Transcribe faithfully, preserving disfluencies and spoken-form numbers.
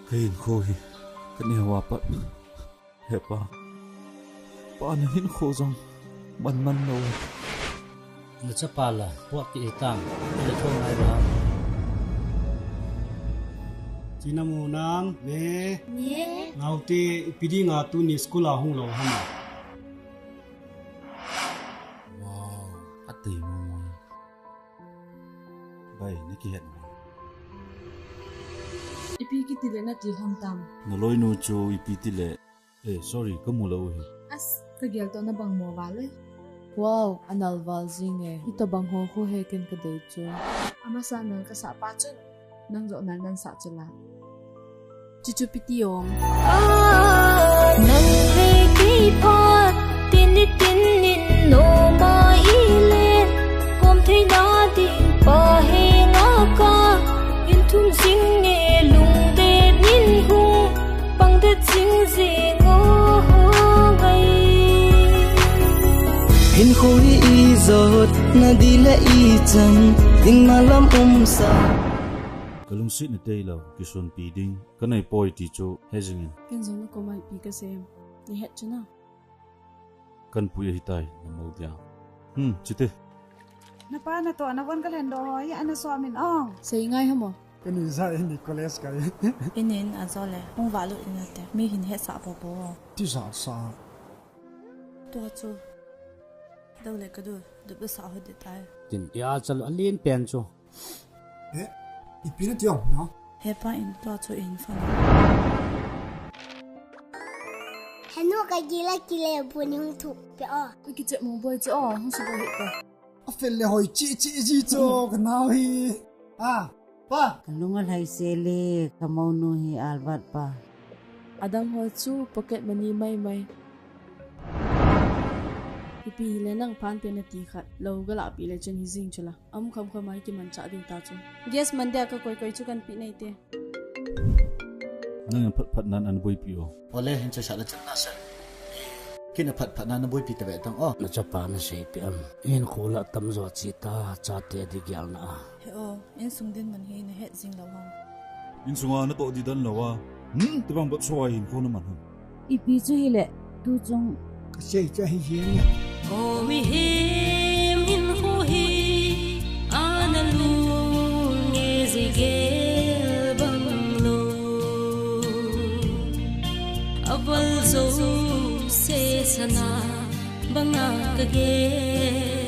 Kahinkho hi kaneo a pat. He Pa. Pa, nahinkho jong man man lou. Nachapa la, puat kit hitam, le thong ngai ba. China mu nam, ne. Ne. Naote, ipi dinga tuni school a hung lou ham. Wow, atei mo. Bai, nakihet mo. Ipi kiti le nati ham tam. Naloinu chu ipi ti le. Eh, sorry, kamu lou hi. As, kagel toh nabang mo vale. Wow, anal val jing e. Hitobang ho khu he ken kadei chu. Amasa nal kasah pa chun, nang joh nal nan sah chu la. Chuchu piti om. Nang le kei phat, tin ni tin nin no ma i le. Kom thei na ding pa he nga ka. In thum sing nge lung de nin hung. Pang de ching jing o ho ngai. Hinkho hi ijot na di le ichan, ding na lam umsa. Kalungset na tei lou, kisunpi ding, kanei poi ti chu, he jing in. Ken jong nakom a ipi kasei em, nahet chu na. Kanpui ahitai, namo dia. Hmm, chite. Napa natoh, navon kalhen doh ho, ya ana som in ong. Sei ngai hamo. Kani ja ini college kai. Inin ajo le, hung valut in ate. Mi hin hesah popo. Ti ja sa. Tua chu. Dou le kadu, dup sa ho de tai. Tin, ya chalu alen pen chu. Eh, ipi nati ong, no? He pa in tua chu in fa. Henu kagila kile bu ni hung thuk pe o. Kiche mu boi che o, hung su boi he pa. Afel le hoi chi chi ji cho, kanao hi. Ah, pa. Kalung alhai se le, kamounu hi Albert pa. Adang ho chu pocket money mai mai. Ipi hile nang phan te nati khat, lou galahpi le chun hi jing chu la. Am kham kham ai kimanchah ding ta chu. Gas man dia kakoi koi chu kanpi nei te. Nang in phat phat nan ana boipi o. Ole, hin chasah le chan na sa. Kin a phat phat nan ana boipi ta ve tang o. Nachapa nasei pi am. Hinkho la tamjo chi ta, chate di gial na a. He o, insung dinmun hi nahet jing lou ham. Insunga natoh di dan lou a. Hmm, tebang bep so a hinkho naman ham. Ipi chu hile, tu chung. Kasei chu ahi jeng e. O mihem hinkho hi, ana lung nge ji gel bang lou. Aval jouse sana banga kagel.